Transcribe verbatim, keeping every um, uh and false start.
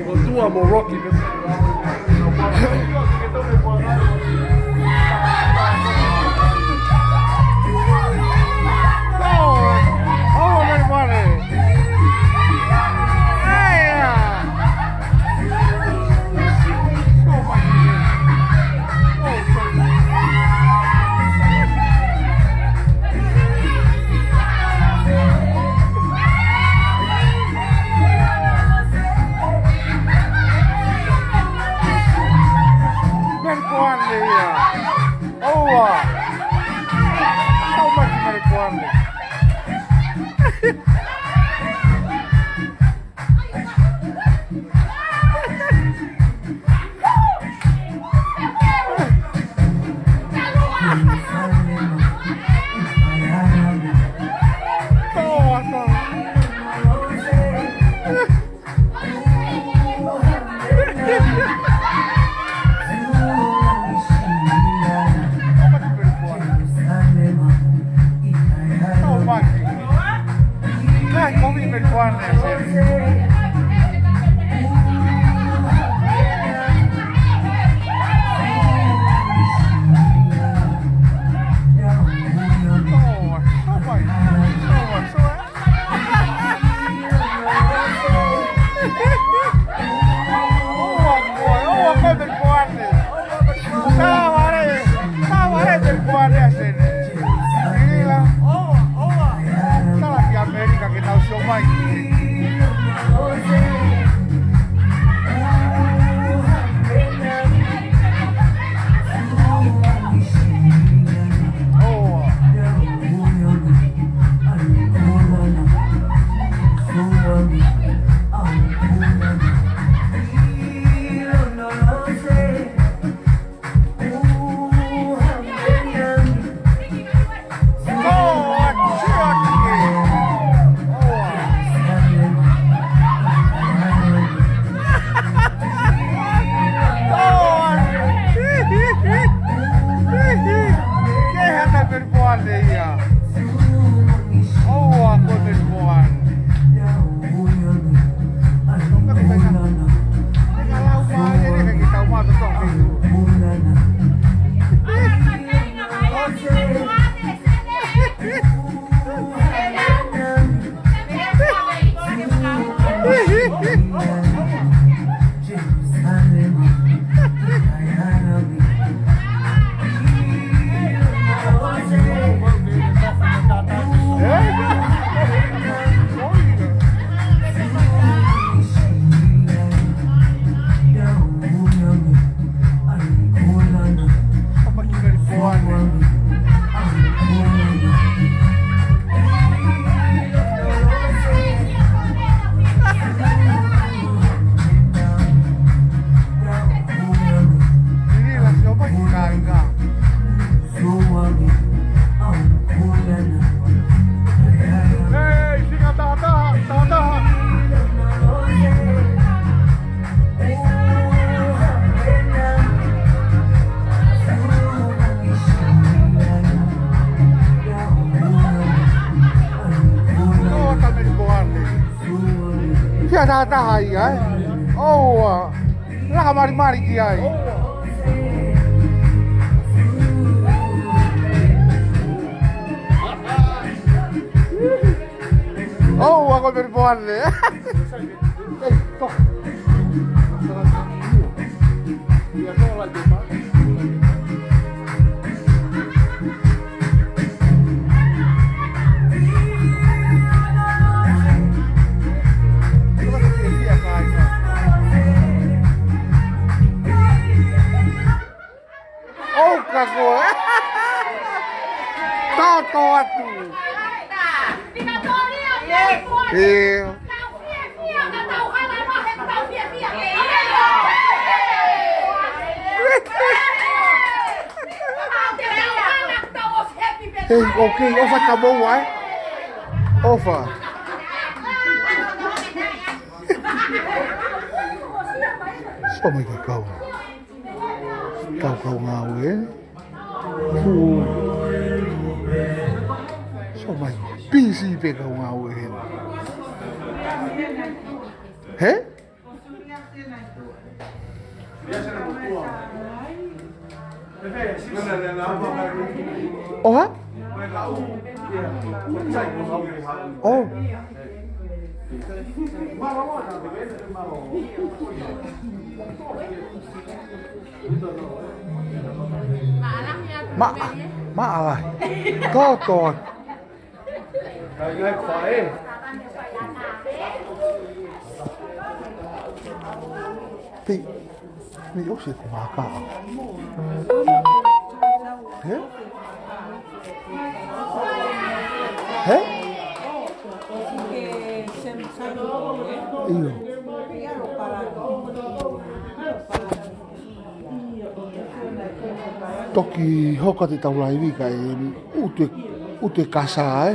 ʻOtua mo Rocky. Oh, oh, very funny. Hey, yeah. Meli Poane ia. ʻOua. Taumaki Meli Poane. Kia tahataha ia, ē? ʻOua. Laka malimali ki ai. ʻOua ko Meli Poane. Ei, toka. ʻOka koe. Toto atu. ʻIo. Hei, ʻokei, ʻofa ka mou ai. ʻOfa. Sio mai ka kau. Kau kau ngāue. Ku Pisi pē kau ngāue heni. He? ʻOha? ʻO. Ma, ma lahi. Tō, tō. Pei, mei ʻosi ko mākā. He? He? ʻIo. Toki hoko atu e tau laivi kae ʻute, ʻute kasa, ē.